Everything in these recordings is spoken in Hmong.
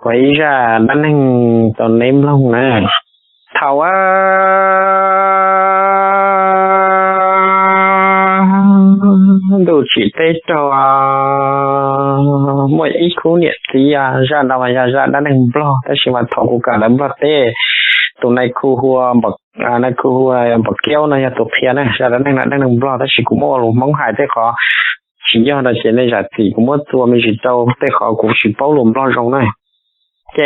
Ua ib zaj dab neeg rau neb mloog na. Thaum ntuj tsim teb raug, muaj ib khub niam txiv, zaj no mas yog zaj dab neeg Nplog, tab sis mas thaum kuv kawm ntawv Nplog teb, tus nai khu hu ua, nai khu hu ua Npam Kiaub no yog tus qhia na. Zaj dab neeg no dab neeg Nplog, tab sis kuv muab ua lus Hmoob hais, tej qhov tsis yog no ces nej zam txim, kuv muab txuas me ntsis rau, tej qhov kuv tsis paub lus Nplog zoo na. Ces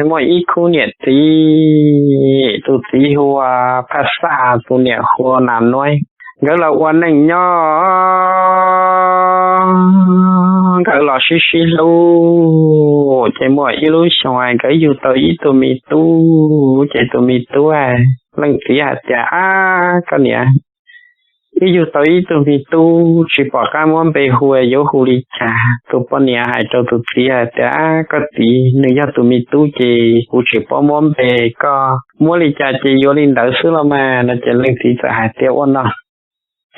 muaj ib khub niam txiv, tus txiv hu ua Phaj Xaj, tus niam hu ua Nas Nuaib. Nkawd los ua neej nyob, nkawd los sib sib hlub, ces muaj ib lub xyoo nkawd yug tau ib tug me tub, ces tus me tub, leej txiv hais tias, Ab koj niam, wb yug tau ib tug me tub, tsis pom qab muab npe hu, yuav hu li cas? Tus poj niam hais rau tus txiv hais tias, Koj txiv, nws yog tus me tub ces kuv tsis paub muab npe, koj muab li cas ces yuav li ntawd xwb los mas, no ces leej txiv txawm hais tias, Ua no,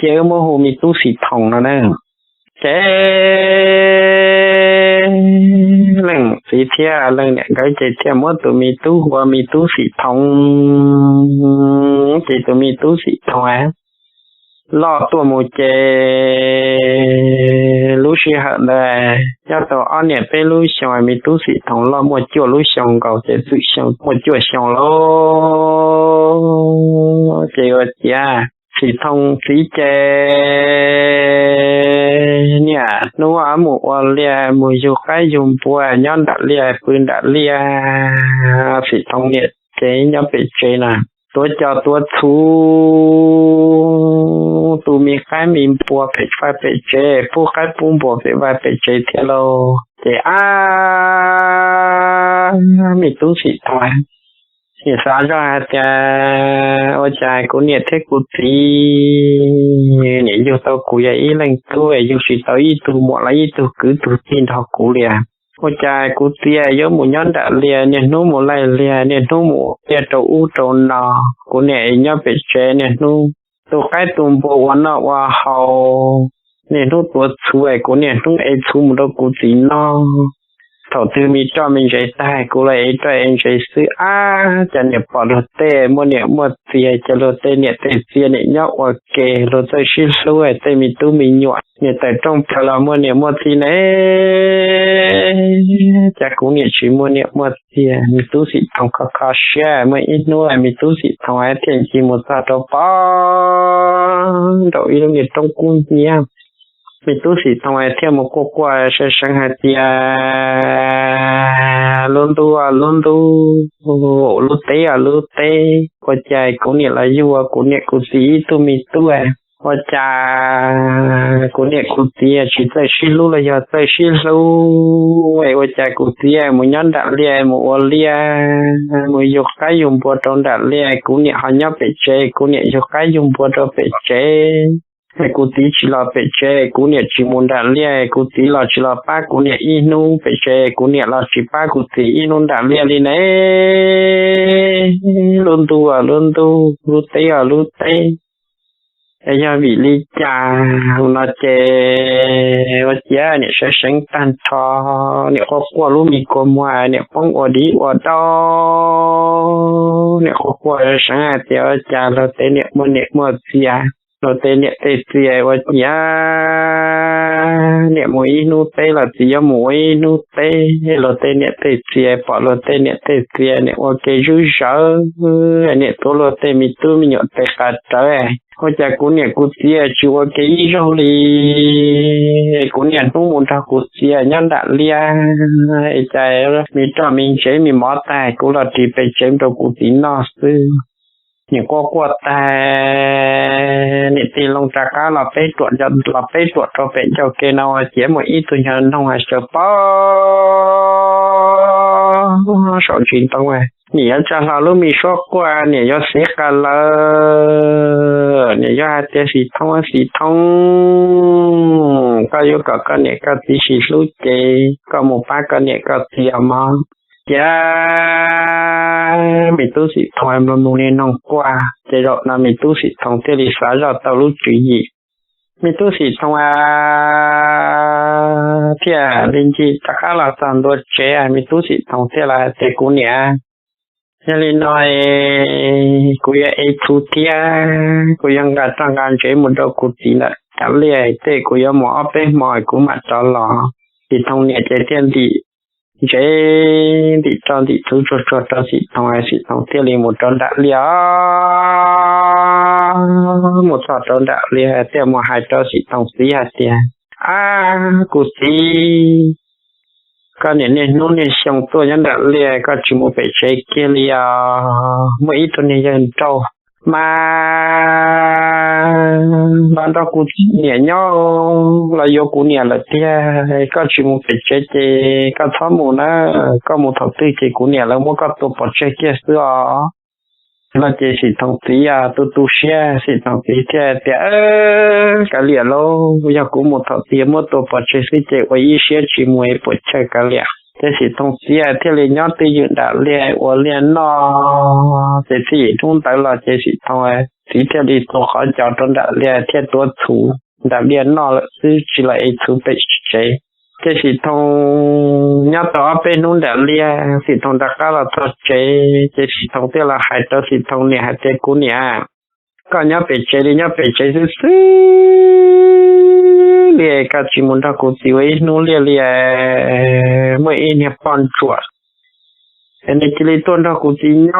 cia wb muab hu me tub Xim Thoos no na. Ces leej txiv thiab leej niam nkawd ces thiaj muab tus me tub hu ua me tub Xim Thoos. Ces tus me tub Xim Thoos loj tuaj mus ces lub sij hawm ntawd nyob tau ob niam peb lub xyoos, me tub Xim Thoos loj muaj cuaj lub xyoo nkaus, ces txwm xyoo muaj cuaj xyoo lawm. Ces ua ciav Xim Thoos txiv ces niaj hnub mus ua liaj, mus yug qaib yug npua, nyob nram liaj pw nram liaj. Xim Thoos niam ces nyob pem tsev na, tuav cos tuav txhuv, tu me qaib me npua pem vaj pem tsev, pub qaib pub npua pem vaj pem tsev thiab lauj. Ces ab, me tub Xim Thoos niam xav zoj hais tias, Ua cas kuv niam thiab kuv txiv niam yug tau kuv yog ib leej tub, yug tsis tau ib tug muam los ib tug kwv tug tij nrog kuv li? Ua cas kuv txiv yuav mus nyob nram liaj, niaj hnub mus laij liaj, niaj hnub mus ua liaj rau ub rau no, kuv niam nyob pem tsev niaj hnub tu qaib tu npua ua noj ua haus, niaj hnub tuav txhuv, kuv niaj hnub ev txhuv mus rau kuv txiv noj. Thaum twg me roj me ntsev tag, kuv los ev roj ev ntsev xwb. Ab, cas niam pom luag tej muaj niam muaj txiv, cas luag tej niam tej txiv niam nyob ua ke, luag txawj sib hlub, tej me tub me nyuam niam tawm rooj plaws los muaj niam muaj txiv ne, cas kuv niam tsis muaj niam muaj txiv? Me tub Xim Thoos kho kho siab, muaj ib hnub me tub Xim Thoos thiaj ncig mus txog rau pem nraum ib lub niag roob kub hnyiab. Me tub Xim Thoos thiaj mus quaj quaj seev seev hais tias, Lub ntuj, lub ntuj, lub teb, lub teb, ua cas kuv niam los yug kuv niam kuv txiv ib tug me tub? Ua cas kuv niam kuv txiv tsis txawj sib hlub los yog txawj sib hlub? Ua cas kuv txiv mus nyob nram liaj mus ua liaj, mus yug qaib yug npua rau nram liaj, kuv niam ho nyob pem tsev, kuv niam yug qaib yug npua rau pem tsev. Kuv txiv tsis los pem tsev, kuv niam tsis mus nram liaj, kuv txiv los tsis los pab kuv niam ib hnub pem tsev, kuv niam los tsis pab kuv txiv ib hnub nram liaj li ne. Lub ntuj, lub ntuj, lub teb, lub teb. Es yog vim li cas? No ces ua ciav niam seev seev tag nrho, niam quaj quaj lub me kua muag, niam poob ua dib ua dau. Niam quaj quaj seev hais tias, Ua cas luag tej niam muaj niam muaj txiv, luag tej niam tej txiv ua ciav niam mus ib hnub teb los txiv yuav mus ua ib hnub teb? Luag tej niam tej txiv pom luag tej niam tej txiv niam ua ke zuj zawv, niam tuav luag tej me tub me nyuam tes qas rawv. Ua cas kuv niam kuv txiv tsis ua ke ib zaug li? Kuv niam hnub mus nrog kuv txiv nyob nram liaj, es cas me roj me ntsev me mov tag kuv los ris pem tsev rau kuv txiv noj xwb. Niam quaj quaj tag, niam tig loo rov qab los peb ruam, los peb ruam rau pem ncauj ke no ua ciav muaj ib tug nyuag noog hais tias, Pog, saum ntsis ntoo, niam yuav tsa hlo lub me suab quaj, niam yuav xiv qa lawm, niam yuav hais tias, Xim Thoob, Xim Thoob, koj yuav kom koj niam koj txiv sib hlub ces koj mus pab koj niam koj txiv mog. Ces me tub Xim Thoob mloog mloog niag noog quaj, ces zaum no me tub Xim Thoob thiaj li xav zoj tau lub tswv yim. Me tub Xim Thoo a, thiaj li ncig rov qab los txog ntua tsev, me tub Xim Thoo thiaj los hais tias, Kuv niam, yog li no kuv yuav ev txhuv thiab kuv yuav nqa roj nqa ntsev mus rau kuv txiv ntawm dav liaj tej, kuv yuav mus ob peb hmo kuv mam rov los. Xim Thoo niam ces thiaj ntim ntsev ntim roj ntim txhuv tsuag tsuag rau Xim Thoo, Xim Thoo thiaj li mus rau nram liaj. Mus txog rau nram liaj thiaj mus hais rau Xim Thoo txiv hais tias, Ab, kuv txiv, koj niam niaj hnub niaj xyoo tuaj nyob nram liaj, koj tsis mus pem tsev kiag li os? Muaj ib tug niag yawg nraug mas los nrog kuv niam nyob, los yuav kuv niam lawm tiag. Koj tsis mus pem tsev ces koj txhob mus na, koj mus thaum twg ces kuv niam lawv muab koj tua pov tseg kiag xwb os. No ces Xim Thoo txiv tu tu siab, Xim Thoo txiv thiaj tias, Kav liam lauj, yog kuv mus thaum twg muab tua pov tseg xwb ces ua ib siab tsis mus es puas chawj, kav liam. Ces Xim Thoo txiv thiaj li nyob twj ywm nram liaj ua liaj noj. Ces txij hnub ntawd los ces Xim Thoo txiv thiaj li txua qhov cos rau nram liaj thiaj tuav txhuv nram liaj noj lawm xwb, tsis los ev txhuv pem tsev. Ces Xim Thoo nyob tau ob peb hnub nram liaj, Xim Thoo rov qab los txog tsev, ces Xim Thoo thiaj los hais rau Xim Thoo niam hais tias, Kuv niam, koj nyob pem tsev li nyob pem tsev xwb xwb li, koj tsis mus nrog kuv txiv ua ib hnub liaj li. Muaj ib niag poj ntsuam es nws cia li tuaj nrog kuv txiv nyob,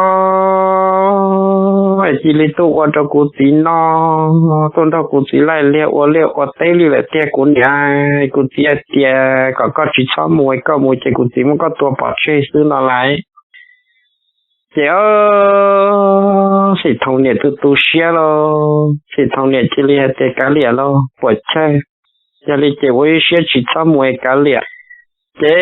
cia li tuaj ua rau kuv txiv noj, tuaj nrog kuv txiv laij liaj ua liaj ua teb li lawm tiag kuv niam. Kuv txiv hais tias kom koj tsis txhob mus, koj mus ces kuv txiv muab koj tua pov tseg xwb no lauj. Ces Xim Thoo niam tu tu siab lauj, Xim Thoo niam cia li hais tias, Kav liam lauj, puas chawj, yog li ces ua ib siab tsis txhob mus es kav liam. Ces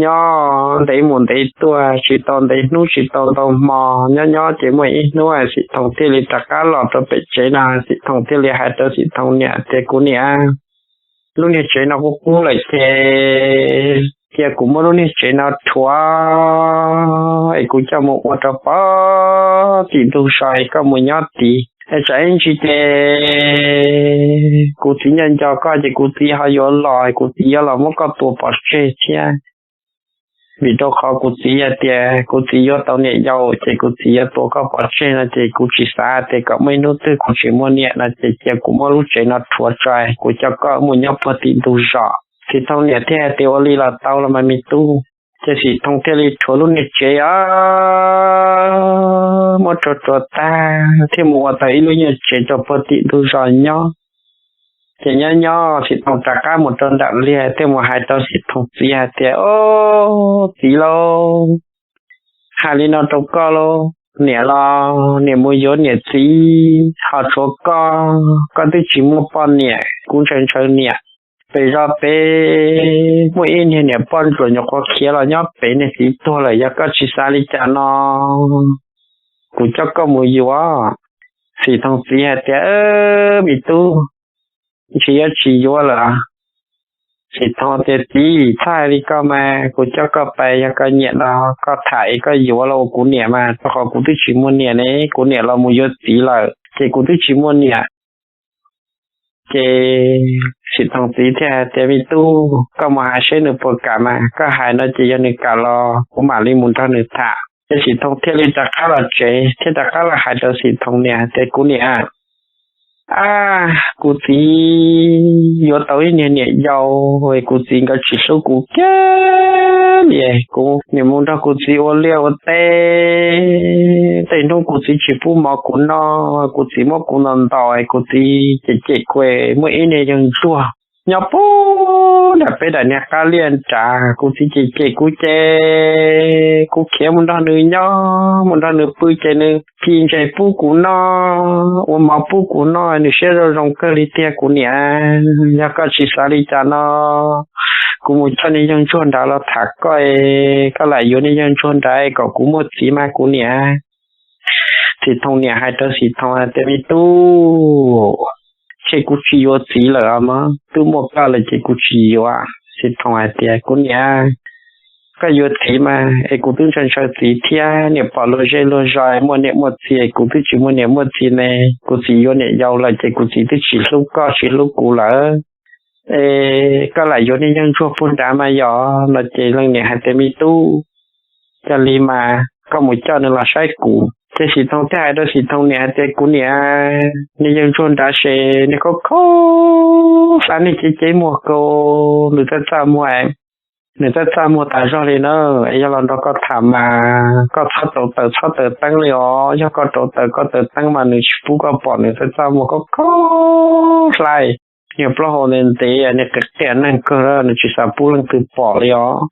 nyob ntev mus ntev tuaj, tsis tau ntev hnub tsis tau ntau hmo, nyob nyob ces muaj ib hnub Xim Thoo thiaj li rov qab los rau pem tsev no, Xim Thoo thiaj li hais rau Xim Thoo niam tias, Kuv niam, lub niag tsev no qub qub lawm ces cia kuv muab lub niag tsev no rhuav es kuv coj mus ua rau pem tim ntug zos es koj mus nyob tid. Es tsam ib ntsis ces kuv txiv nco nco koj ces kuv txiv ho yuav los, kuv txiv yuav los muab koj tua pov tseg thiab. Vim rau qhov kuv txiv hais tias kuv txiv yuav tau niam yau ces kuv txiv yuav tua koj pov tseg no ces kuv tsis xav tias kom muaj ib hnub twg kuv tsis muaj niam no ces cia kuv muab lub tsev no rhuav tso, kuv coj koj mus nyob puag tim ntug zos. Xim Thoo niam thiaj hais tias, Ua li los tau los mas me tub. Ces Xim Thoo thiaj li rhuav lub niag tsev os, muab rhuav rhuav tag thiaj mus ua tau ib lub nyuag tsev rau puag tim ntug zos nyob. Ces nyob nyob Xim Thoo rov qab mus rau nram liaj thiaj mus hais rau Xim Thoo txiv hais tias, Au, txiv lauj, hais li no rau koj lauj, niam los niam mus yuav niam txiv ho tshuav koj, koj twb tsis muaj poj niam, kuv ntshaw ntshaw niam. Pem zos pem muaj ib niag niam poj ntsuam nyuam qhuav khiav los nyob pem, niag txiv tuag lawm, yog koj tsis xav li cas no kuv coj koj mus yuav. Xim Thoo txiv hais tias, Me tub, ntshe yuav tsis yuav lawm. Xim Thoo tias, Txiv, txhob hais li koj mas, kuv coj koj pais yog koj nyiam no koj tham es koj yuav los ua kuv niam mas, rau qhov kuv twb tsis muaj niam ne, kuv niam los mus yuav txiv lawm ces kuv twb tsis muaj niam. Ces Xim Thoo txiv thiaj hais tias, Me tub, koj mus hais seb nws puas kam mas, koj hais no ces yog nws kam los kuv mam li mus nrog nws tham. Ces Xim Thoo thiaj li rov qab los tsev thiab rov qab los hais rau Xim Thoo niam hais tias, Kuv niam, ab, kuv txiv yuav tau ib niag niam yau, kuv txiv nkawd tsis hlub kuv kiag li. Kuv niam mus nrog kuv txiv ua liaj ua teb, tej hnub kuv txiv tsis pub mov kuv noj, kuv txiv muab kuv ntaus ntaus, kuv txiv cem cem kuv. Muaj ib niag yawg ntsuag nyob puag nram peb daim niag qab liaj nrad, kuv txiv cem cem kuv ces kuv khiav mus nrog nws nyob, mus nrog nws pw ces nws ci ntses pub kuv noj, ua mov pub kuv noj, nws siab zoo zoo kawg li tiag kuv niam. Yog koj tsis xav li cas no, kuv mus coj niag yawg ntsuag nrad los tham koj, koj lam yuav niag yawg ntsuag nrad kom kuv muaj txiv mas kuv niam. Xim Thoo niam hais rau Xim Thoo hais tias, Me tub, ces kuv tsis yuav txiv lawm os mog, twb muaj koj lawm ces kuv tsis yuav. Xim Thoo hais tias, Kuv niam, koj yuav txiv mas es kuv twb ntshaw ntshaw txiv thiab, niam pom luag zej luag zos muaj niam muaj txiv, kuv twb tsis muaj niam muaj txiv ne. Kuv txiv yuav niam yau lawm ces kuv txiv twb tsis hlub koj tsis hlub kuv lawm. Es koj lam yuav niag yawg ntsuag puag nrad mas yog no ces leej niam hais tias, Me tub, cia li mas koj mus coj nws los saib kuv. Ces Xim Thoo thiaj hais rau Xim Thoo niam hais tias, Kuv niam, niag yawg ntsuag nrad ces niag khaub khaub hlab, niag cev cev muag kau, nws txaj txaj muag, nws txaj txaj muag tas zog li na. Yog los nrog koj tham mas koj txhob rauv taws txhob taws teeb li os. Yog koj rauv taws koj taws teeb mas nws tsis pub koj pom nws txaj txaj muag khaub khaub hlab. Niag plaub hau ntev ntev, niag qias qias neeg kawg, nws tsis xav pub leej twg pom li os.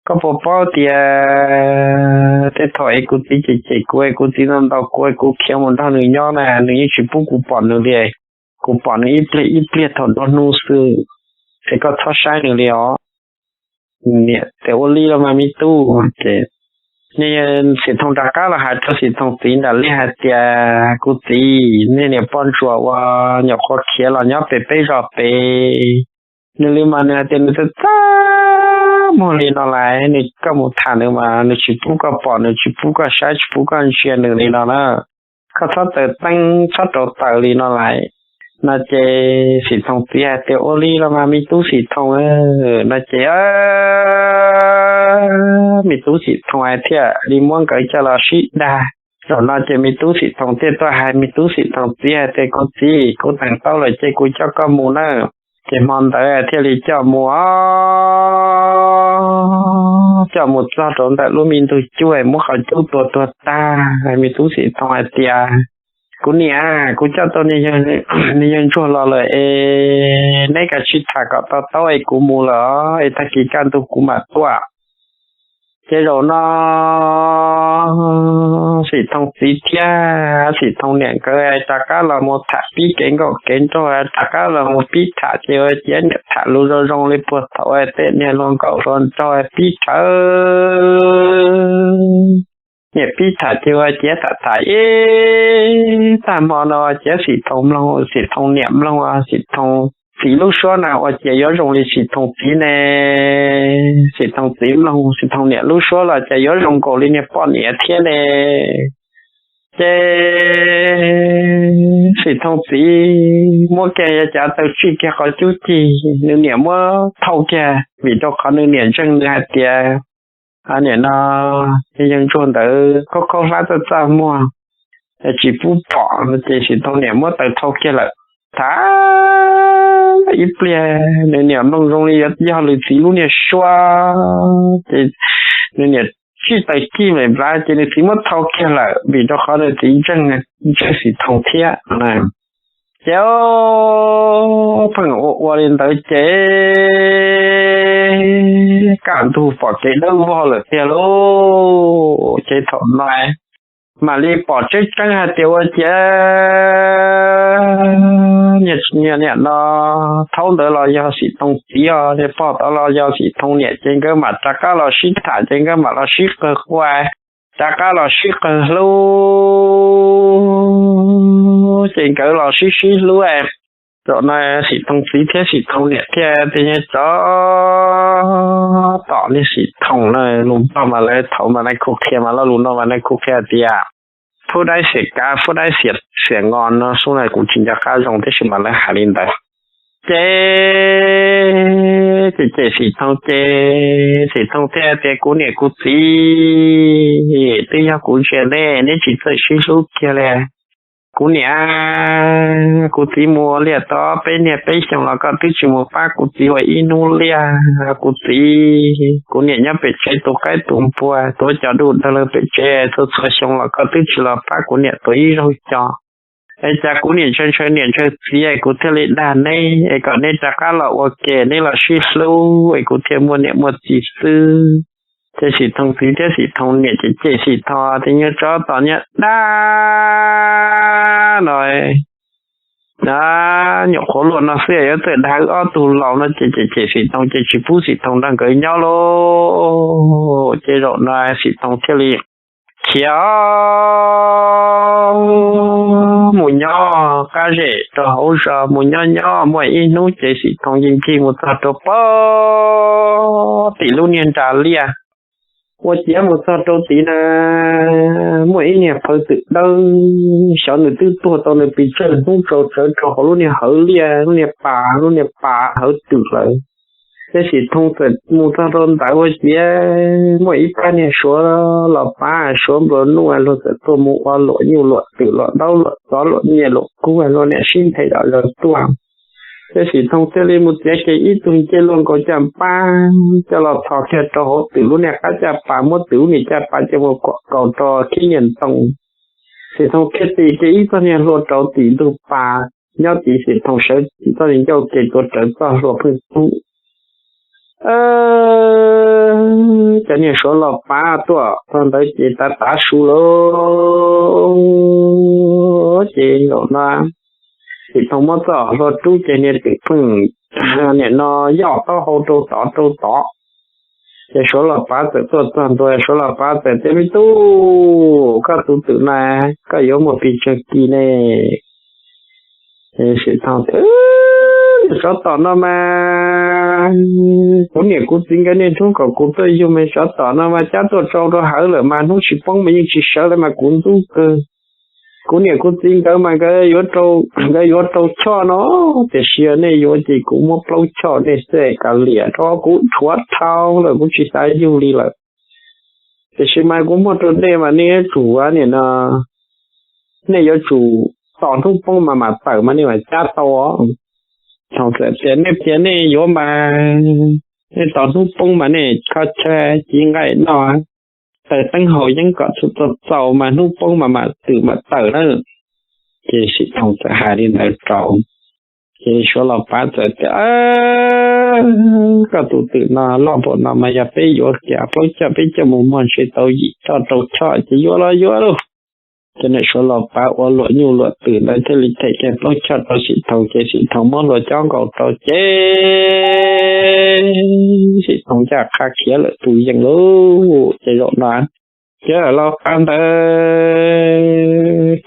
Koj puas paub tias tej thaum es kuv txiv cem cem kuv es kuv txiv ntaus ntaus kuv es kuv khiav mus nrog nws nyob na, nws yeej tsis pub kuv pom nws li. Kuv pom nws ib pliag ib pliag thaum nruab hnub xwb, es koj txhob saib nws li os. Niam tias, Ua li los mas me tub. Ces Xim Thoo rov qab los hais rau Xim Thoo txiv nram liaj hais tias, Kuv txiv, nej niam poj ntsuam uas nyuam qhuav khiav los nyob pem peb zos pem, nws li mas nws hais tias nws txaj txaj muag li no lawm, nws, koj mus tham nws mas nws tsis pub koj pom, nws tsis pub koj saib, tsis pub koj ntsia nws li no na. Koj txhob taws teeb txhob rauv taws li no lawm. No ces Xim Thoo txiv hais tias, Ua li los mas me tub Xim Thoo. No ces me tub Xim Thoo hais thiaj li muab nkawd coj los sib dag. Zaum no ces me tub Xim Thoo thiaj tuaj hais me tub Xim Thoo txiv hais tias, Kuv txiv, kuv teem tau lawm ces kuv coj koj mus na. Ces hmo ntawd thiaj li coj mus, coj mus txog rau ntawm lub me ntug cub, muab qhov cub tua tuag tag. Me tub Xim Thoo hais tias, Kuv niam, kuv coj tau niag yawg ntsuag los lawm es neb kav tsij tham kom to taub es kuv mus lawm es tag kis kaj ntug kuv mam tuaj. Ces zaum no Xim Thoo txiv thiab Xim Thoo niam nkawd rov qab los mus tham pib kev nkauj kev nraug, rov qab los mus pib tham ces ua ciav niam tham lus zoo zoo li puag thaum tej niag hluas nkauj hluas nraug pib tham. Niam pib tham ces ua ciav tham tham ib tag hmo no ua ciav Xim Thoo mloog, Xim Thoo niam mloog, Xim Thoo txiv lub suab na ua ciav yuav zoo li Xim Thoo txiv ne. Xim Thoo txiv mloog Xim Thoo niam lub suab los cas yuav zoo nkaus li niag poj niam thiab ne. Ces Xim Thoo txiv muab kiag yav cav taw tsij kiag qhov cub cig, nws niam muab thau kiag vim rau qhov nws niam ntseeg nws hais tias, Niam no, yawg ntsuag ntawd khaub khaub hlab txaj txaj muag, tsis pub pom no ces Xim Thoo niam muab taw thau kiag lawm. Thaum ib pliag nws niam mloog zoo li yuav yog lwm txiv lub niag suab, ces nws niam tsij taw cig nplaim nplav ces nws txiv muab thau kiag lawm vim rau qhov nws txiv ntseeg, ntseeg Xim Thoo thiab. Ces pheej ua ua li ntawd ces kaj ntug pom kev dawb vog lawm tiag lauj. Ces thaum no mam li pom tseeb tseeb hais tias ua ciav niag niam no, thaum ntawd los yog Xim Thoo txiv os, niag pog tod los yog Xim Thoo niam, ces nkawd mam rov qab los sib tham, ces nkawd mam los sib qawg quaj, rov qab los sib qawg hlub, ces nkawd los sib sib hlub. Zaum no Xim Thoo txiv thiab Xim Thoo niam thiaj tias, Nyob tsov tom niag Xim Thoo no lus npog mas lawv thaum mas nais khu qhia mas lo lus no mas nais khu qhia tias, Phub daib xiam kav, phub daib xiam, xiam ngo no xub na kuv tsis nco qab zoo tab sis mas lawv hais li ntawd. Ces, ces, ces Xim Thoo ces Xim Thoo thiaj tias, Kuv niam kuv txiv, twb yog kuv ntsia nej, neb tsis txawj sib hlub kiag li. Kuv niam, kuv txiv mus ua liaj tau peb niaj peb xyoos los koj twb tsis mus pab kuv txiv ua ib hnub liaj. Kuv txiv, kuv niam nyob pem tsev tu qaib tu npua, tuav cov dub dawg lawm pem tsev txhua txhua xyoo los koj twb tsis los pab kuv niam tuav ib zaug cos. Es cas kuv niam ntshaw ntshaw niam ntshaw txiv es kuv thiaj li dag neb es kom neb rov qab los ua ke, neb los sib hlub es kuv thiaj muaj niam muaj txiv xwb. Ces Xim Thoo txiv thiab Xim Thoo niam ces cem Xim Thoo tias, Nyob tsov tom nyob dag no, nyuam qhuav luaj no xwb yuav txawj dag wb ob tug laus no ces cem cem Xim Thoo ces tsis pub Xim Thoo nrog nkawd nyob lauj. Ces zaum no Xim Thoo thiaj li khiav mus nyob qab zem rau hauv zos, mus nyob nyob muaj ib hnub ces Xim Thoo yeej ncig mus txog rau pem tim lub niag nras liaj. Ua ciav mus txog rau tid na, muaj ib niag phawj twm dawb, xyov nws twb tuag tau nws pes tsawg hnub rau tsawv rau hauv lub niag hawv liaj, lub niag pas, lub niag pas hawv twm lawm. Ces Xim Thoob txawm mus txog rau ntawd ua ciav muaj ib pab niag Suav los pab, Suav nplua nuj luag txawm tuaj mus ua luam nyuj luam twm, luam ntaub luam xov, luam nyiaj luam kub, luag niam sib nthe dam zaws tuaj. Ces Xim Thoob thiaj li mus txiav kiag ib tug ncej luaj nkaus caj npab coj los tho kiag rau hauv twm lub niag qab caj pas, muab twm lub niag caj pas coj mus kom kaus rau khib nyiaj ntoo. Xim Thoob thiaj tis kiag ib txoj niag hlua rau tim ntug pas, nyob tim Xim Thoob sawv txoj niag ncauj ke tuav rawv txoj hlua pheej tub. Cov niag Suav los pab tuaj txog ntawd ces tav tav su lawm. Ces zaum no Xim Thoob muab txoj hlua rub ces niag twm pheej nim no yoj taub hau rau tod rau tod. Ces Suav los pab txawm tuaj txog ntua, Suav los pab txawm tias, Me tub, koj tus twm na, koj yuav muaj pes tsawg kis ne? Xim Thoob tias, Tsov tom no mas kuv niam kuv txiv nkawd niaj hnub kom kuv tuaj yug, mas tsov tom no mas cab tuaj tsau rau hawv lawm mas hnub tsis poob mas yeej tsis sawv lawm mas kuv ntxub kawg. Kuv niam kuv txiv nkawd mas nkawd yuav rau, nkawd yuav rau choj no, tiam sis nej yuav ces kuv muab plaub choj nej xwb kav liam, rau qhov kuv dhuav dhau lawm, kuv tsis xav yug li lawm. Tiam sis mas kuv muab rau nej mas nej yuav tsum ua nim no, nej yuav tsum tos hnub poob mas mam tawm mas nej mam cab tau os. Thaum txawm tias nej tias nej yuav mas nej tos hnub poob mas nej kho chaw ci nqaij noj, taws teeb haus yeeb kom txhua txaus txaus mas hnub poob mas mam twm mam tawm na. Ces Xim Thoob txawm hais li ntawd rau, ces Suav los pab txawm tias, Koj tus twm no loj npaum no mas yog peb yuav kiag plaub choj peb coj mus muag ntshe tau yim choj rau choj ces yuav los yuav lauj. Ces niam Suav los pab ua luam nyuj luam twm ntawd thiaj li them kiag plaub choj rau Xim Thoob, ces Xim Thoob muab hlua cob nkaus rau ces Xim Thoob ncaj qha khiav lawm tus yees lauj. Ces zaum no ces los qab ntawd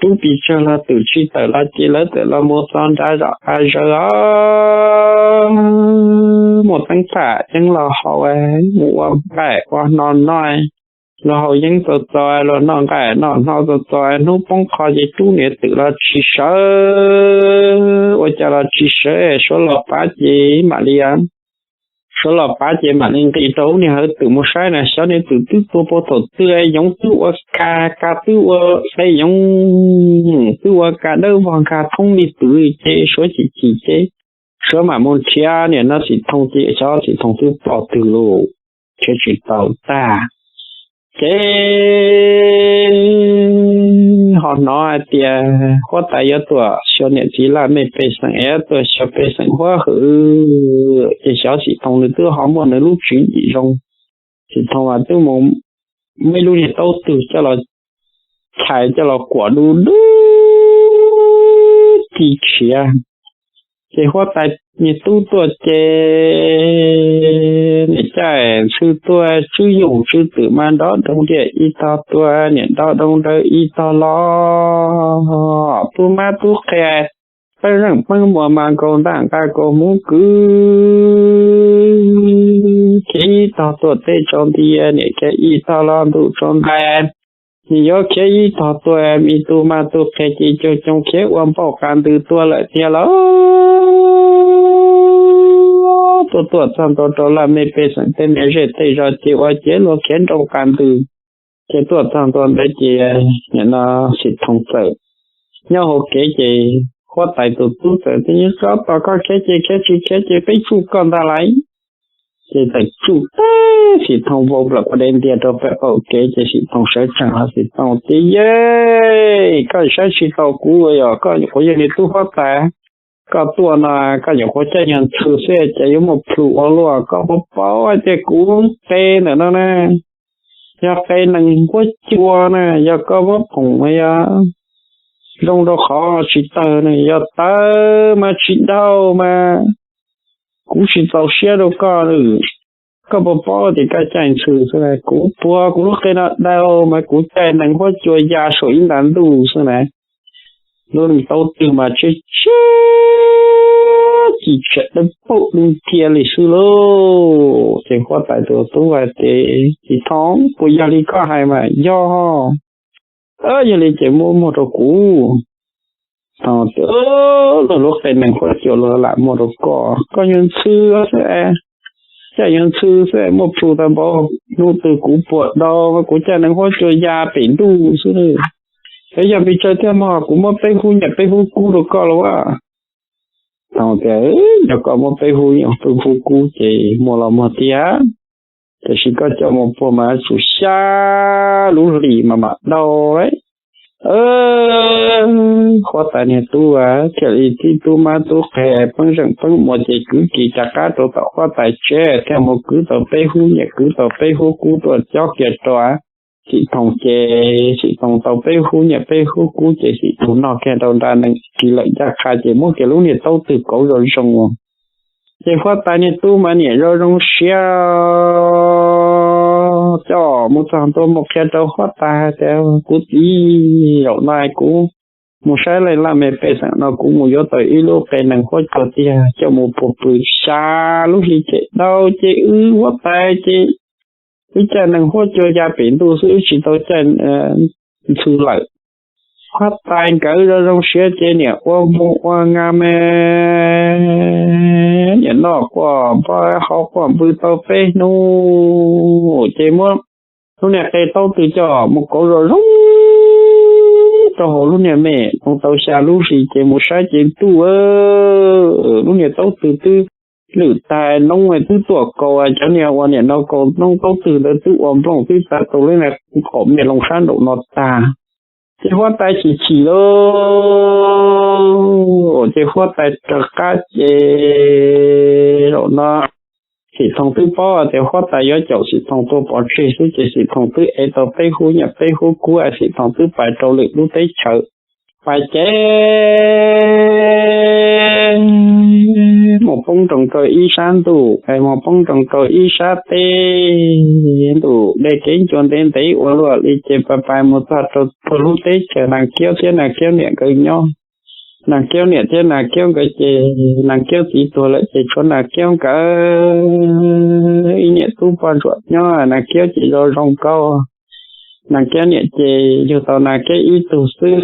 rub pes tsawg los twm tsis tawm los ces lawv txawm los mus txog nrad zom qab zawg os, muaj teeb tam yeeb los haus, mus ua nqaij ua hno noj, los haus yeeb txaus txaus, los noj nqaij noj hno txaus txaus, hnub poob qho ces rub niag twm los tsis sawv, ua cas los tsis sawv, Suav los pab ces mam li Suav los pab ces mam li nqis rau hauv niag hawv twm mus saib na, xyov niag twm twb tuag puag thaum twg, yoov twb ua ka, ka twb ua qe, yoov twb ua ka dawb vog nkag thoob li twm ces Suav chim chim ces Suav mam mus nrhiav nim no Xim Thoob ces xyov Xim Thoob twb ploj twg lauj, nrhiav tsis tau tag. Ces ho hnov hais tias huab tais yuav tuaj xyuas niam txiv laj mej pej xeem es tuaj xyuas pej xeem huab hwm, ces xyov Xim Thoob nws twb ho muaj nws lub tswv yim zoo. Xim Thoob mas twb mus muab ib lub niag taub twg coj los chais coj los kuam du du ci tshiav. Ces huab tais niag tub tuaj ces niam caij ntxhw tuaj, tswv yus tswv twm mas nrov doog diaj ib tog tuaj, niam nrov doog dawb ib tog los, tub mab tub qhe peb zeej peb muas mas nkaus ntaj nqa kaus hmuv kwv, khiav ib tog tuaj teb tsaus nti, niam khiav ib tog los ntuj tsaus ntais. Nws yuav khiav ib tog tuaj, me tub mab tub qhe ces coob coob khiav ua npauj qas ntws tuaj lawm tiag lauj. Tuaj tuaj txog ntua rau laj mej pej xeem tej niam zej tej zos ces ua ciav luag khiav nroo qas ntws. Ces tuaj txog ntua ntawd ces nim no Xim Thoob txawm nyob hauv kev ces huab tais tus tub txawm tias, Tsov tom koj khiav ces khiav, tsis khiav ces peb tsuj koj ntag lauj. Ces txawm tsuj teb Xim Thoob vau nplawm quav deb ntiag rau pem qaum kev ces Xim Thoob sawv tsees los Xim Thoob tias, Yej, koj saib tsis tau kuv yog koj nyuam qhuav yog niag tub huab tais. Koj tuaj no koj nyuam qhuav caij nyuag ntxhw xwb ces yuav muaj plhus ua luaj, koj puas paub hais tias kuv qe ntawm no na, yog qe nees nkuab cua na, yog koj muab phoom yog zoo rau qhov tsis tawg na, yog tawg mas tsis dhau mas kuv tsis txaus siab rau koj. Koj puas paub tias koj caij ntxhw xwb na, kuv puag kuv lub qe no dhau mas kuv caij nees nkuab cua ya saum ib nta ntuj xwb na. Lub taub twg mas tshiab tshiab ci tsam dawb paug dub nthiab li xwb lauj. Ces huab tais tus tub hais tias, Txiv Thoob, puas yog li koj hais mas? Yog. Yog li ces muab muag rau kuv. Thaum tias, Luag lub qe nees huab cua luag lam muag rau koj, koj yuav ntxhw xwb es, cas yuav ntxhw xwb es muaj plhu tau npaum, hnub twg kuv puas dau, kuv caj nees huab cua ya pem ntuj xwb. Es yog pes tsawg thiaj muag, kuv muab peb hub nyiaj peb hub kub rau koj los as. Thaum tias, Yog koj muab peb hub nyiaj peb hub kub ces muag los muag tiag, tiam sis koj coj mus puag mas tsum xya lub hlis mas mam dau lauj. Huab tais niag tub thiaj li tib tub mab tub qhe, peeb zeem peeb muas ces kwv kiag rov qab rau tom huab tais tsev, thiaj mus kwv tau peb hub nyiaj kwv tau peb hub kub tuaj cob kiag rau Xim Thoos ces Xim Thoos tau peb hub nyiaj peb hub kub ces Xim Thoos noj kiag rau nra nees ris lawm ncaj qha ces muab kiag lub niag taub twg kauv zoo zoo. Ces huab tais niag tub mas niam zoo zoo siab coj mus txog ntua mus qhia rau huab tais tias, Kuv txiv, zaum no kuv mus saib leej laj mej pej xeem no kuv mus yuav tau ib lub qe nees huab cua tiag coj mus puag pw xya lub hli ces dau ces wb huab tais ces wb caj nees huab cua ya pem ntuj xwb, wb tsis tau caj ntxhw lawm. Huab tais nkawd zoo zoo siab ces niam ua hmoo ua nka me, niam noj quaj npau haus quaj npw tau peb hnub ces muab lub niag qe taub twg coj mus kauv zoo zoo rau hauv lub niag me, mus tau xya lub hlis ces mus saib ces ntuj, lub niag taub twg twb lwm tais noob twb tuaj kaus cov niag uas niam no kaus noob taub twg ntawd twb ua nplooj twb tag tau lub niag qaum me loo sab nraum no tag. Ces huab tais chim chim lauj, ces huab tais rov qab ces zaum no Xim Thoos twb paub tias huab tais yuav caum Xim Thoos tua pov tseg xwb ces Xim Thoos twb ev tau peb hub nyiaj peb hub kub, Xim Thoos twb pais rau lwm lub teb chaws. Pais ces mus poob nroos rau ib sab ntuj, mus poob nroos rau ib sab teb, ntuj dej kev ncua ntev ntev ua luaj li ces pais pais mus txog rau puag lub teb chaws Nas Kiab thiab Nas Kiab niam nkawd nyob. Nas Kiab niam thiab Nas Kiab nkawd ces Nas Kiab txiv tuag lawm ces tshuav Nas Kiab nkawd ib niam tub poj ntsuam nyob, Nas Kiab ces zoo zoo nkauj. Nas Kiab niam ces yug tau Nas Kiab ib tug xwb,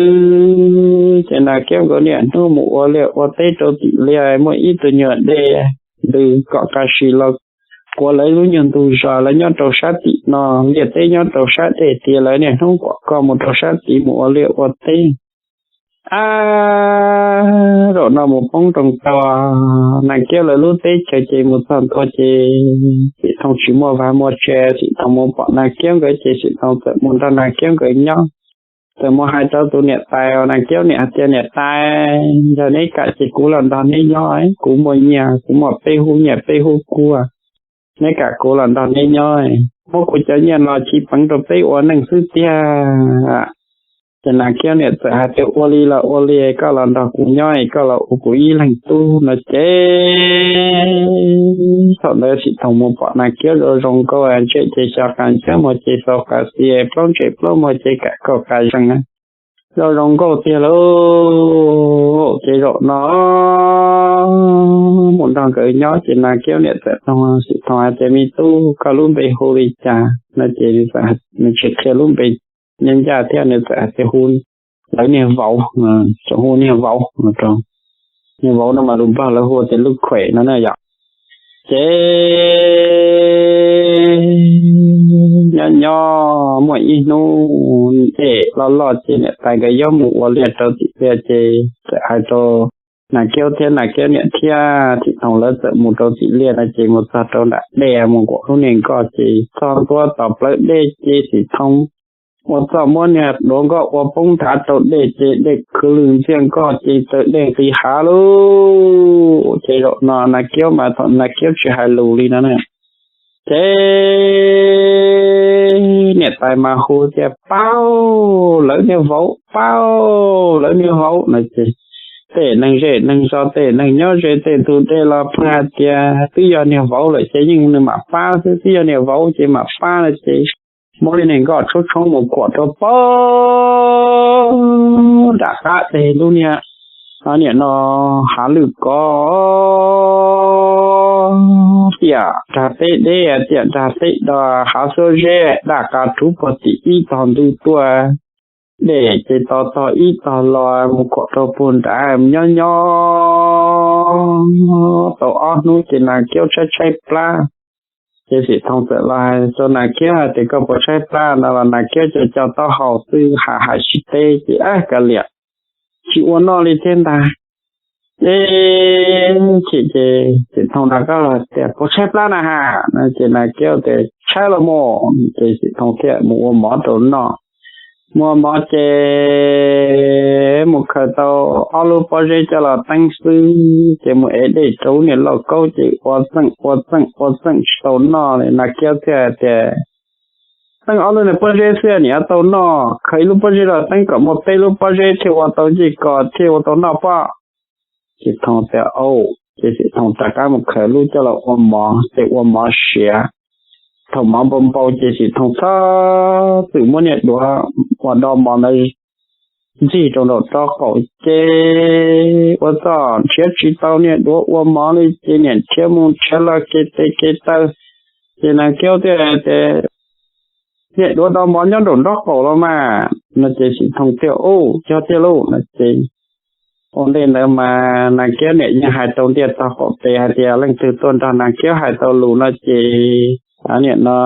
ces Nas Kiab nkawd niaj hnub mus ua liaj ua teb rau tim liaj, muaj ib tug nyuag dej ntws kom ka sis los kuav lawv lub nyuag ntug zos, lawv nyob rau sab tim no, liaj teb nyob rau sab dej tiag, lawv niaj hnub kom koj mus rau sab tid mus ua liaj ua teb. Ab, zaum no mus poob nroos tau Nas Kiab lawv lub teb chaws ces mus txog ntua ces Xim Thoos tsis muaj vaj muaj tse, Xim Thoos mus pom Nas Kiab nkawd ces Xim Thoos txawm mus nrog Nas Kiab nkawd nyob. Txawm mus hais rau tus niam tais, Nas Kiab niam hais tias, Niam tais, yog neb kam ces kuv los nrog neb nyob, kuv muaj nyiaj, kuv muaj peb hub nyiaj peb hub kub, neb kam kuv los nrog neb nyob, muab kuv cov nyiaj no tsiv peev rau peb ua neej xwb tiag. Ces Nas Kiab niam txawm hais tias, Ua li los ua li, koj los nrog kuv nyob, koj los ua kuv ib leeg tub no ces. Thaum ntawd Xim Thoos mus pom Nas Kiab zoo zoo nkauj, ntsej ces xyov qas ntxhiab, muag ces xaus qas xis, plaub ntsej plaub muag ces kam kaum qas zees, zoo zoo nkauj tiag lauj. Ces zaum no mus nrog nkawd nyob ces Nas Kiab niam txawm nug Xim Thoos hais tias, Me tub, koj lub npe hu li cas? No ces nws tsis qhia lub npe nyob ncaj thiab, nws txawm hais tias hu lawv niag vauv, tsoom hu niag vauv no rau. Niag vauv no mas lus Nplog lawv hu tias lub khuem no na yom. Ces nyob nyob muaj ib hnub dej loj loj ces niam tais nkawd yuav mus ua liaj rau tim liaj ces txawm hais rau Nas Kiab thiab Nas Kiab niam thiab Xim Thoos lawv txawm mus rau tim liaj no ces mus txog rau nram dej mus nkaum lub niag nkoj ces txog ntua tom plawv dej ces Xim Thoos ua txoj muab niag duav nkoj ua poob nrad rau dej ces dej khwv lwg ntxiag nkoj ces tawm dej nqis hav lauj. Ces zaum no Nas Kiab mas thaum Nas Kiab tsis hais lus li no na. Ces niam tais mas hu tias, Paub, lawv niag vauv, paub, lawv niag vauv no ces tej neeg zej neeg zos tej neeg nyob ze tej ntug dej los pheej hais tias twb yog niag vauv lawm ces yeej nws mam pab xwb, twb yog niag vauv ces mam pab no ces muab li niag nkoj tshoob tshoob mus kuam rau pem nram qab deg lub niag Nim no hav lwj kov, tiam dag teb deb, tiam dag teb do, hav xuab zeb daj qa rhuv puag tim ib tog ntug tuaj, dej ces to tog ib tog los mus kom rau puag nrad, nyob nyob tau ob hnub ces Nas Kiab tshaib tshaib plab. Ces Xim Thooj txawm los hais rau Nas Kiab hais tias, koj puas tshaib plab no los? Nas Kiab co co taub hau xwb, hais hais tsis teb ces, ab, kav liam, tsis ua noj li thiab ntag. Ces chim ces Xim Thooj rov qab los tias, puas tshaib plab na has? No ces Nas Kiab tias, tshaib los mas. Ces Xim Thooj thiaj mus ua mov rau noj. Mus ua mov ces mus khaws tau ob lub pob zeb coj los teeb xwb, ces mus ev dej rau lub niag lauj kaub ces ua txeej ua txeej ua txeej tsis tau noj li. Nas Kiab thiaj hais tias, teeb ob lub niag pob zeb xwb nim yuav tau noj, khaws ib lub pob zeb los teeb kom muaj peb lub pob zeb thiaj ua tau ncej ko thiaj ua tau noj pob. Xim Thooj tias, au. Ces Xim Thooj rov qab mus khaws lub coj los ua mov ces ua mov siav. Thaum mov npau npau ces Xim Thooj txhob txwm muab niag duav uas do mov ntawd ntxig rau nraum roob qaum ces ua txuj nrhiav tsis tau niag duav ua mov li ces niam nrhiav mus nrhiav los kev tes kev taw. Ces Nas Kiab thiaj hais tias, niag duav do mov nyob nraum nraub qaum los mas. No ces Xim Thooj thiaj, u, yog tiag lauj. No ces ua ntej ntawd mas Nas Kiab niam yeej hais rau ntiaj tog qaum tes hais tias leej twg tuaj nrog Nas Kiab hais tau lus no ces nim no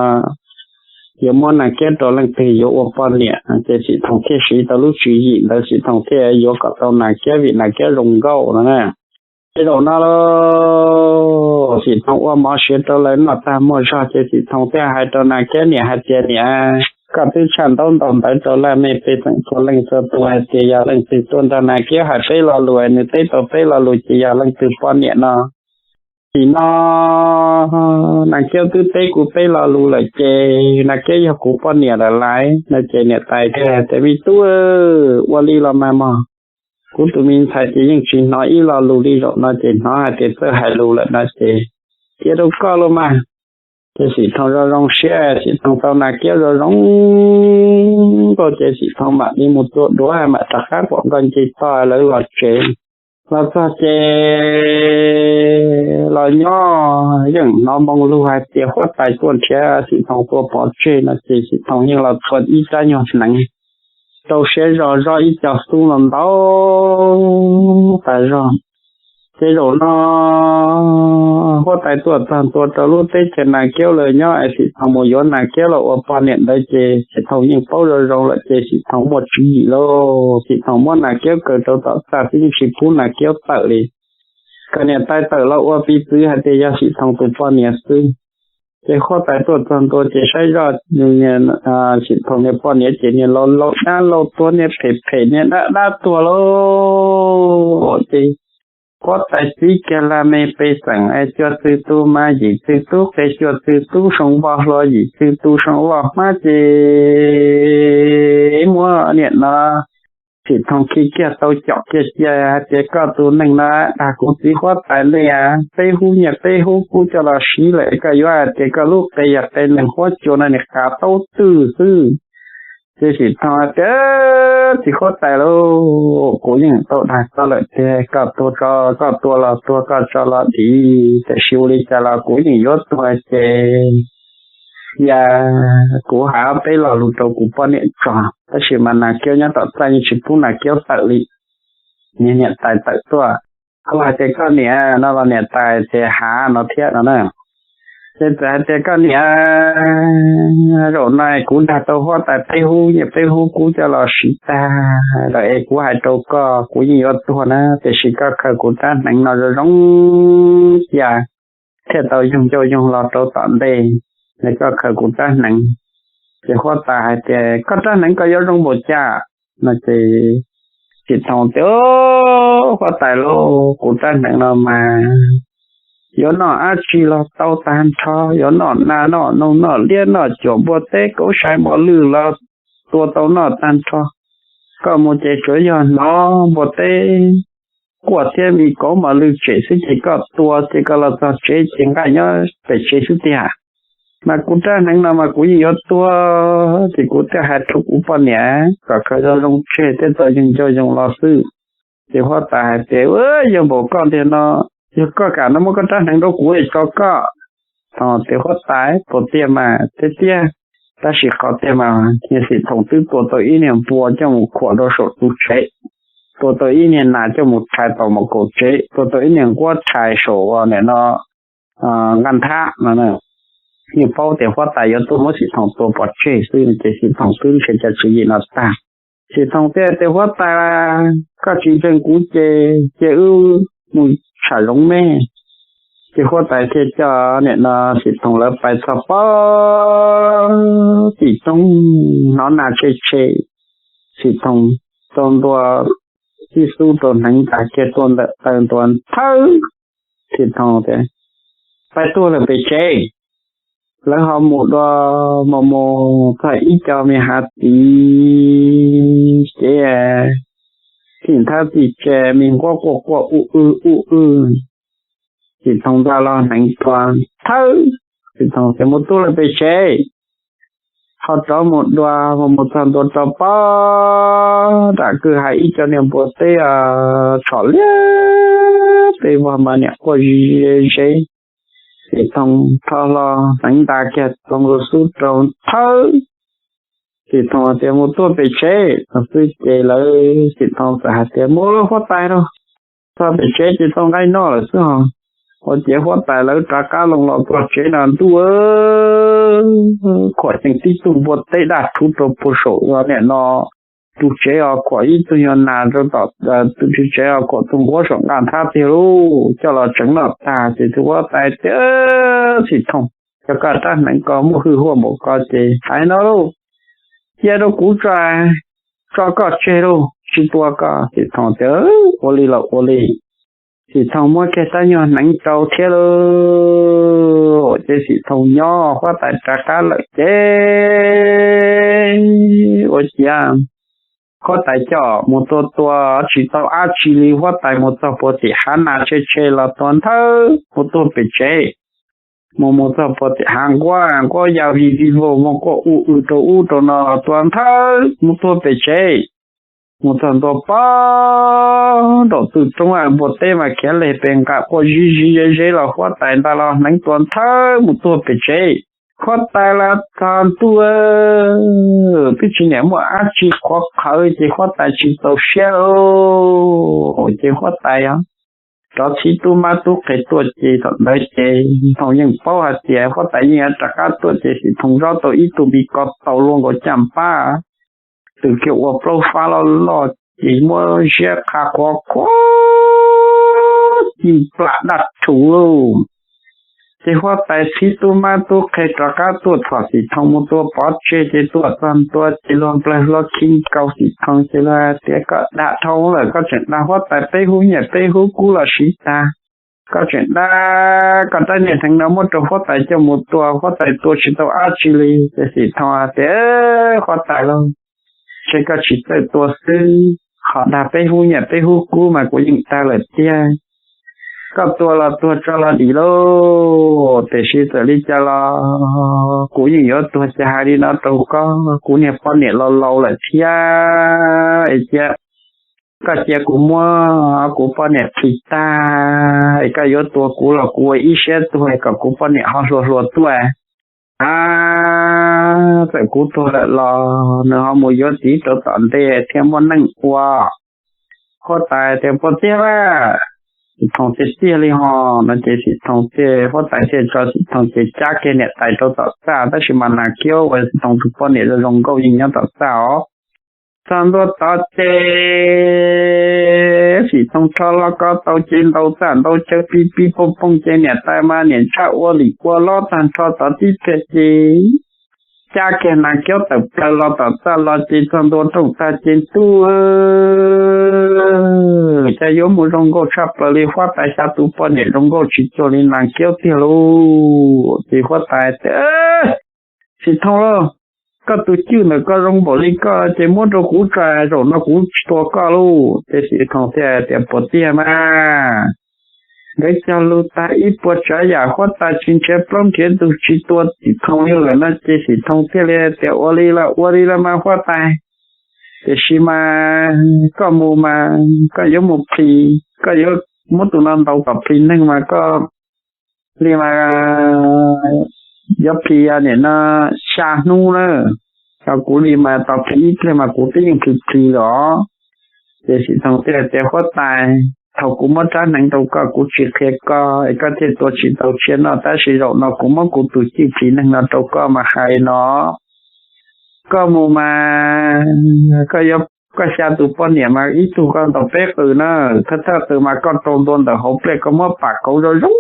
yuav muab Nas Kiab rau leej twg yuav ua poj niam. Ces Xim Thooj thiaj siv tau lub tswv yim ntawd, Xim Thooj thiaj yuav kom tau Nas Kiab vim Nas Kiab zoo nkauj no na. Ces zaum no los Xim Thooj ua mov siav rau lawv noj tag muaj zog ces Xim Thooj thiaj hais rau Nas Kiab niam hais tias, niam, koj twb tshaj ntaub ntau ntawv rau laj mej pej xeem txhua leej txhua tus hais tias yog leej twg tuaj nrog Nas Kiab hais peb lo lus, nws teb tau peb lo lus ces yog leej twg poj niam no. Nim no Nas Kiab twb teb kuv peb lo lus lawm ces Nas Kiab yog kuv poj niam lawm lauj. No ces niam tais thiaj tias, me tub, ua li los mas mog, kuv tus me ntxhais ces yeej tsis hnov ib lo lus li, zaum no ces hnov hais tias txawj hais lus lawm no ces cia rau koj los mas. Ces Xim Thooj zoo zoo siab, Xim Thooj tau Nas Kiab zoo zoo nkauj ces Xim Thooj mam li mus tua duav mam rov qab pom nkoj nce toj lawv los tsev. Los txog ces los nyob yeej hnov moo lug hais tias huab tais tuaj nrhiav Xim Thooj tua pov tseg no ces Xim Thooj yeej los txhua ib rab nyuag hneev rau siab zog zog ib co xub los ntau tas zog. Ces zaum no huab tais tuaj txog ntua rau lub teb chaws Nas Kiab lawm nyob es Xim Thooj mus yuav Nas Kiab los ua poj niam ntawd ces Xim Thooj yeej paub zoo zoo lawm ces Xim Thooj muaj tswv yim lauj. Xim Thooj muab Nas Kiab kaw rau tom txaj xwb yeej tsis pub Nas Kiab tawm li. Kom niam tais tawm los ua piv txwv hais tias yog Xim Thooj tus poj niam xwb. Ces huab tais tuaj txog ntua ces saib zoj Xim Thooj niag poj niam ces niag laus laus dab laus tuag niag phem phem niag dab dab tuag lauj. Ces huab tais txib kiag laj mej pej xeem es cuaj txwg tub mab yim txwg tub qe cuaj txwg tub soo voj hlua yim txwg tub soo voj hmab ces muab niam no Xim Thooj khi kiag tau com kiag cia hais tias koj tus neeg no dag kuv txiv huab tais ne, peb hub nyiaj peb hub kub coj los siv lawm koj yuav hais tias koj lub qe yog qe neeg huab cua no nim qav taub twg xwb. Ces Xim Thooj hais tias, txiv huab tais lauj, kuv yeej tau dag koj lawm tiag, koj tua tso koj tua los tuag koj tso los dim, tiam sis ua li cas los kuv yeej yuav tuag ces yog kuv hais ob peb lo lus rau kuv poj niam tso. Tab sis mas Nas Kiab nyob tom txaj yeej tsis pub Nas Kiab tawm li. Niag niam tais tawm tuaj, kuv hais tias koj niam no los niam tais ces hav no thiab no na. Ces txawm hais tias koj niam, zaum no kuv dag tau huab tais peb hub nyiaj peb hub kub coj los siv tag lawm es kuv hais rau koj kuv yeej yuav tuag na, tiam sis koj khaws kuv rab hneev no zoo zoo cia thiaj tau yoog ncauj yoog lo rau tom ntej, es koj khaws kuv rab hneev. Ces huab tais hais tias koj rab hneev koj yuav zoo npaum cas? No ces Xim Thooj tias, huab tais lauj, kuv rab hneev no mas yuav noj dab tsi los tau tag nrho, yuav noj nas noj noog noj liab noj cuam npua teb kauv sai mos lwj los tua tau noj tag nrho. Koj mus ces tsuav yog hnov npua teb quaj thiab vij kauv mos lwj tsem xwb ces koj tua ces koj los txog tsev ces nqaij nyob pem tsev xwb tiag. Mas kuv rab hneev no mas kuv yeej yuav tuag, ces kuv thiaj hais rau kuv poj niam kom khaws zoo zoo tseg thiaj tau yoog ncauj yoog lo xwb. Ces huab tais hais tias, Yog npaum koj tiag no, yog koj kam no muab koj rab hneev rau kuv es tso koj. Thaum tias, Huab tais, puas tiag mas? Tiag tiag, tab sis qhov tiag mas niag Xim Thoom twb tua tau ib niag npua coj mus khuam rau saum tus tsev, tua tau ib niag nas coj mus rhais tom mos kaum tsev, tua tau ib niag nquab rhais saum nim no nqaj nthab no. Yeej paub tias huab tais yuav tuaj muab Xim Thoom tua pov tseg xwb ces Xim Thoom twb nrhiav cov tswv yim no tag. Xim Thoom thiaj tias, Huab tais, koj tsis ntseeg kuv ces cia wb mus tsham zoov me. Ces huab tais thiaj coj nim no Xim Thoom lawv pais txog pem tim roob hnov nas tshe tshe. Xim Thoom tau ntua tib xub rau hneev tas kiag tuaj ntawm taw ntua nthawb. Xim Thoom tias, Pais tuag lawm pem tsev. Lawv ho mus dua, mus mus txog ib co me hav tid ces txij nthab txij tse me nquab quaj quaj u w u w. Xim Thoom nta los hneev tua nthawb. Xim Thoom tias, Mus tuag lawm pem tsev. Ho rov mus dua, mus mus txog ntua rau pem nram kwj ha ib co niag npua teb tshom liab peb vag mas niam quaj ze ze. Xim Thoom rho hlo hneev nta kiag tau nkaus xub rau nthawb. Xim Thoom tias, Mus tuag pem tsev no xwb ces lawv Xim Thoom txawm hais tias, Mus lauj huab tais lauj, txog pem tsev ces tau nqaij noj lawm xwb hos. Ua ciav huab tais lawv rov qab loo los txog tsev no ntuj, khuam cees tib tug npua teb daj rhuv rau puag saum nim no tus tsev os, khuam ib tug nyuag nas rau tom tus tsev os, khuam tus nquab saum nqaj nthab tiag lauj. Coj los tseev noj tag ces tus huab tais tias, Xim Thoom, cov koj rab hneev ko muaj hwj huam npaum ko ces hais no lauj, cia rau kuv tso, tso koj tseg lauj, tsis tua koj. Xim Thoom tias, Ua li los ua li. Xim Thoom muab kiag rab nyuag hneev rau thiab lauj. Ces Xim Thoom nyob, huab tais rov qab lawm ces ua ciav huab tais coj mus tua tua tsis tau dab tsi li, huab tais mus txog puag tim hav nas tshe tshe los tua nthawb mus tuag pem tsev. Mus mus txog puag tim hav nquab, nquab ya vij vij vog vog quaj u w rau ub rau no los tua nthawb mus tuag pem tsev. Mus txog ntua pem nraum twg roob npua teb mas khiav leg pes nqa quaj zib zib zeb zeb los huab tais nta los hneev tua nthawb mus tuag pem tsev. Huab tais los txog ntua twb tsis niam muaj dab tsi qhuav qhawv ces huab tais tsis txaus siab lauj. Ces huab tais rov txhib tub mab tub qhe tuaj ces thaum ntawd ces Xim Thoom yeej paub hais tias huab tais yeej yuav rov qab tuaj ces Xim Thoom zaub tau ib tug npi ko taus luaj nkaus caj npab, tus kiag ua plaub fab loj loj ces muab ziab qha qhuav qhuav ci plam daj rhuv lauj. Ces huab tais txhib tub mab tub qhe rov qab tuaj thom Xim Thoom mus tua pov tseg ces tuaj txog ntua ces luag nplawg hlo khi nkaus Xim Thoom ces luag tias, Koj dag dhau lawm, koj tseem dag huab tais peb hub nyiaj peb hub kub los siv tag. Koj tseem dag koj rab niag hneev no muab rau huab tais coj mus tua, huab tais tua tsis tau dab tsi li. Ces Xim Thoom tias, Huab tais lauj, ntshe koj tsis txawj tua xwb, ho dag peb hub nyiaj peb hub kub mas kuv yeej dag lawm tiag. Koj tua los tuag tso los dim lauj, tiam sis txawm li cas los kuv yeej yuav tuag ces hais li no rau koj, kuv niag poj niam laus laus lawm thiab es cia koj cia kuv muab kuv poj niam qhis tag es koj yuav tua kuv los kuv ua ib siab tuag kom kuv poj niam ho hluas hluas tuaj. A, txawm kuv tuag lawm los nws ho mus yuav txiv rau tom ntej thiaj muaj neej ua. Huab tais tias, Puas tiag lawm? Xim Thoom tias, Tiag li ho, no ces Xim Thoom thiaj, huab tais thiaj tso Xim Thoom ces cab kiag niam tais rau tom txaj, tab sis mas Nas Kiaub uas Xim Thoom tus poj niam zoo zoo nkauj yeej nyob tom txaj os. Txog ntua tod ces Xim Thoom rho lo ko tau ces ntaus txaj ntaus chaw pib pib pooj pooj ces niam tais mas niam ntsaj ua lim ua lob tag nrho tod tib pliag ces cab kiag Nas Kiaub tawm plaws los tom txaj los ces txog ntua rooj tag ces ntuj, cas yuav mus zoo nkauj tshaj plaws li, huab tais xya tus poj niam zoo nkauj tsis cuag li Nas Kiaub tiag lauj. Ces huab tais tias, Xim Thoom lauj, koj tus cwj ntawm ko zoo npaum li koj ces muab rau kuv tso, zaum no kuv tsis tua koj lauj. Ces Xim Thoom thiaj tias, Puas tiag mas? Nkawd cog lus tag ib puas tsav yam huab tais tsis nrhiav plaub nrhiav ntug tsis tua Xim Thoom li lawm no ces Xim Thoom thiaj li tias, Ua li los ua li los mas huab tais, Tiam sis mas koj mus mas koj yuav mus plhis, koj yuav muab tus no ntaus kom plhis neeg mas koj li mas yuav plhis nim no xya hnub na. Ho kuv li mas tau plhis ib pliag mas kuv twb yeej plhis plhis lawm os. Ces Xim Thooj thiaj tias, Huab tais, thaum kuv muab rab hneev rau koj kuv tsis qhia koj es koj thiaj tua tsis tau tsiaj noj, tab sis zaum no kuv muab kuv tus cwj plhis neeg no rau koj mas hais no, koj mus mas koj yuav, koj xya tus poj niam mas ib tug koj ntaus peb qws na, thawj thawj qws mas koj rau ntua ntawm hauv pliaj, koj muab pam kauv zoo zoo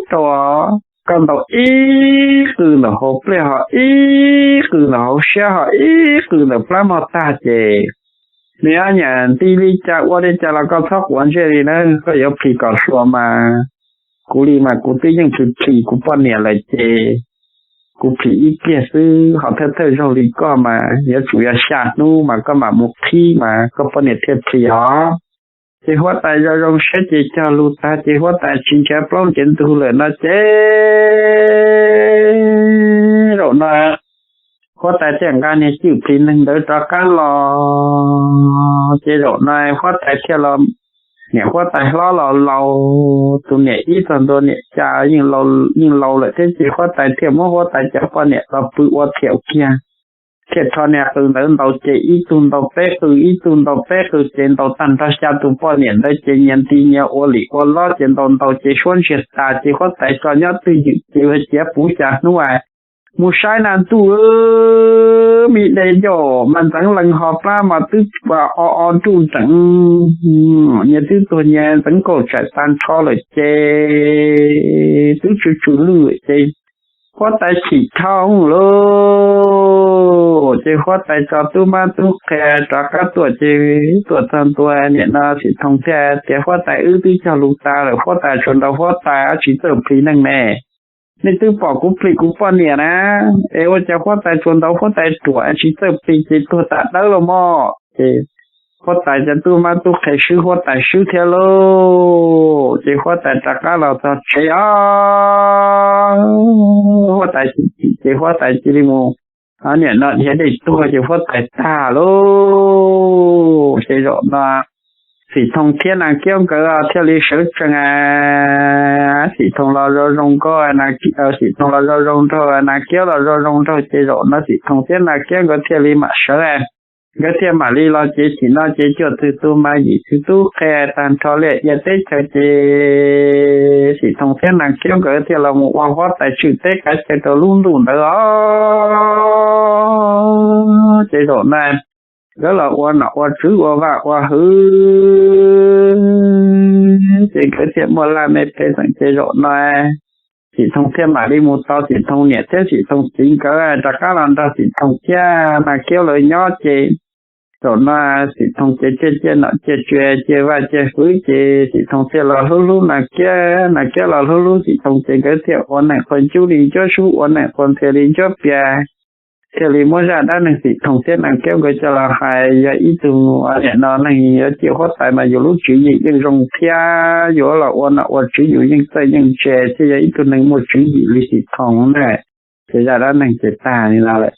rau, koj ntaus ib qws ntawm hauv pliaj, ho ib qws ntawm hauv siab, ho ib qws ntawm plab mog tag ces nws nyiam nti li cas ua li cas los koj txhob quav ntsej li na, koj yuav plhis kom hluas mas. Kuv li mas kuv twb yeej plhis plhis kuv poj niam lawm ces kuv plhis ib pliag xwb, ho thawj thawj zaug li koj mas yuav tsum yog xya hnub mas koj mam mus qhib mas koj poj niam thiaj plhis os. Ces huab tais zoo zoo siab ces cog lus tag ces huab tais tsis nrhiav plaub nrhiav ntug lawm no ces zaum no huab tais thiaj nqa niag cwj plhis neeg ntawd rov qab los. Ces zaum no huab tais thiaj los, niam huab tais hlob los laus, tus niam ib txog ntua niam cas yeej laus lawm thiab ces huab tais thiaj muab huab tais cov poj niam los pw ua thiaum kiag, thiaj rho niag qws ntawd ntaus ces ib tug ntaus peb qws, ib tug ntaus peb qws ces ntaus tag nrho xya tus poj niam ntawd ces nyias nti nyias ua lim ua lob ces ntaus ntaus ces suab ntsiag tas ces huab tais tso nyob twj ywm ces ciav puv xya hnub mus saib na ntuj, me de yom mas ntxeev lees ho plab mas twb o o nruj nreev, nyias twb tuag nyias ntxeev kaum tsaim tag nrho lawm ces twb tsw tsw lwj lawm ces huab tais chim dhau lauj. Ces huab tais tso tub mab tub qhe rov qab tuaj ces tuaj txog ntua niam no Xim Thooj thiaj tias, Huab tais, wb twb cog lus tas lawm, huab tais tsuas ntaus huab tais, tsis txawj plhis neeg ne. Nej twb pom kuv plhis kuv poj niam na, es ua cas huab tais tsuas ntaus huab tais ruam tsis txawj plhis ces tuag tas dawb los mog. Ces huab tais cov tub mab tub qhe swb huab tais swb thiab lauj. Ces huab tais rov qab los txog tsev os, huab tais chim chim ces huab tais cia li mus, niam no dhia dej tuag ces huab tais tag lauj. Ces zaum no Xim Thooj thiab Nas Kiab nkawd thiaj li sawv tsees. Xim Thooj los zoo zoo nkauj, Xim Thooj los zoo zoo nraug, Nas Kiab los zoo zoo nraug ces zaum no Xim Thooj thiab Nas Kiab nkawd thiaj li mam sawv. Nkawd thiaj mam li los ces txij no ces cuaj txwg tub mab yim txwg tub qhe tag nrho liaj ia teb chaws ces Xim Thooj thiab Nas Kiab nkawd thiaj los mus ua huab tais tswj teb kav chaw rau lub ntuj ntawd os. Ces zaum no nkawd los ua nom ua tswv ua vaj ua hwv ces nkawd thiaj muaj laj mej pej xeem ces zaum no Xim Thooj thiaj mam li mus tau Xim Thooj niam thiab Xim Thooj txiv nkawd rov qab los nrog Xim Thooj thiab Nas Kiab lawv nyob ces zaum no Xim Thooj ces thiaj ciaj nom ciaj tswv ciaj vaj ciaj hwv ces Xim Thooj thiaj los hlub hlub Nas Kiab, Nas Kiab los hlub hlub Xim Thooj ces nkawd thiaj ua neej qhuas ncuab li ncuab sub, ua neej qhuas ntxhias li ncuab pias, thiaj li muab zaj dab neeg Xim Thooj thiab Nas Kiab nkawd coj los hais. Yog ib tug niam no neeg yuav ciaj huab tais mas yus lub tswv yim yeej zoo thiab, yus los ua nom ua tswv yus yeej txawj yeej ntse thiab, yog ib tug neeg muaj tswv yim li Xim Thooj na. Ces zaj dab neeg ces tag li no lawm.